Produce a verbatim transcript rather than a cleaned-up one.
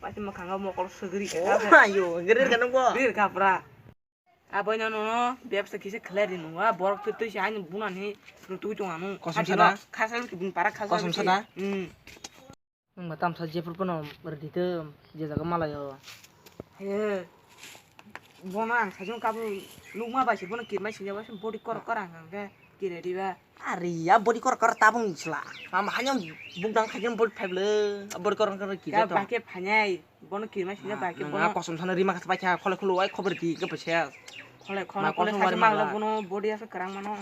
Pati mwkhango mokol sugri. Oh, ayo, grir ka nung bo? Grir ka pra. Aboi no no bebsa kisa khlai di nung. Wa borok tu tui si ani bunani rutui tong anu. Kosom sana? Khasa ki bun para khasa. Kosom sana? Hmm. Nwng ba tamsa jephuru phano rwdi tw, je jaga malaio. He, bono ang sajung kabu nukma bai se bono kirmai singya bai se body kor kor ang khe kire diba. Ari ya body kor kor tabung sla. Mama hanya bukdang khaikhe body five le, body kor kor kire. Ba khe phanai, bono kirmai singya ba khe bono. Kosom sana rima khas bai kha khole khulu ai khobor di khe pese. Khole khole khole sajung mangla bono body asa kerang mano.